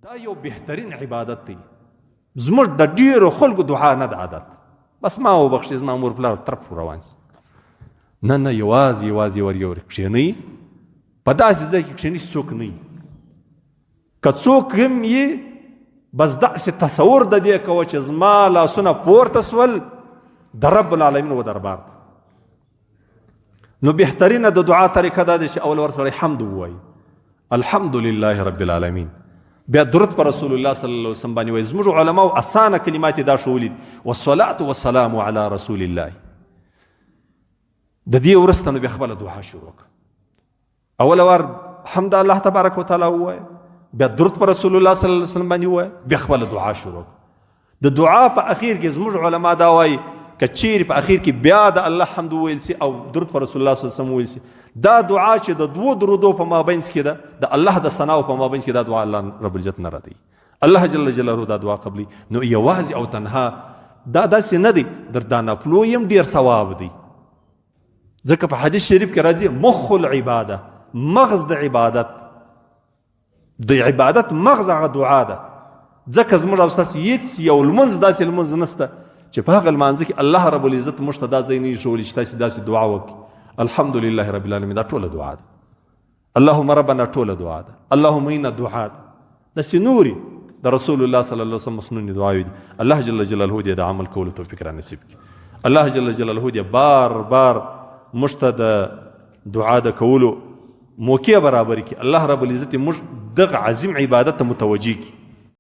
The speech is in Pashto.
دا یو بهترین عبادت دی. زموږ د ډیرو خلکو دعا نه ده عادت، بس ما وبخښي، زما مور پلار ترپ روان سي. نه نه، یوازې یوازې ور یو کښېنئ، په داسې ځای کې کښېنئ چې څوک نه وي. که څوک هم یي، بس داسې تصور د دې کوه چې زما لاسونه پورته سول د رب العالمین و دربار ته. نو بهترینه د دعا طریقه دا ده چې اول ور سره حمد ووایي، الحمد لله رب العالمین، بیا درود پر رسول الله صلی الله علیه وسلم باندې وایي. زموږ علماو اسانه کلمات دا ښوولي، والصلاة والسلام علی رسول الله. د دې وروسته نو بیا خپله دعا شروع کړه. اول وار حمد الله تبارک وتعالی ووایه، بیا درود پر رسول الله صلی الله علیه وسلم باندې ووایه، بیا خپله دعا شروع کړه. د دعا په اخیر کې زموږ علما دا وایي، که چیرې په اخیر کې بیا د الله حمد وویل سي او درود پر رسول الله صلی الله علیه وسلم وویل سي، دا دعا چې د دوو درودو په مابینځ کې ده، د الله د ثناو په مابینځ کې، دا دعا الله رب العزت نه ردوي، الله جل جلاله دا دعا قبلي. نو یوازې او تنها دا داسې نه دی، در دا نفلو یم ډیر ثواب دی، ځکه په حدیث شریف کې راځي مخ العباده، مغز د عبادت، د عبادت مغز هغه دعا ده. ځکه زموږ او ستاسو هیڅ یو لمونځ داسې لمونځ نشته چې په هغه لمانځه کې الله رب العزت موږ ته دا ځای نه ښوولی چې تاسې داسې دعا وکړي. الحمد لله رب العالمین دا ټوله دعا ده، اللهم ربنا ټوله دعا ده، اللهم انا دعا ده، داسې نورې د رسول الله صلی الله علیه وسلم مسنونې دعاوې دي. الله جل جلاله دې د عمل کولو توفیق را نصیب کړي. الله جل جلاله دې بار بار موږ ته د دعا د کولو موقع برابر کړي. الله رب العزت موږ دغه عظیم عبادت ته متوجه کړي.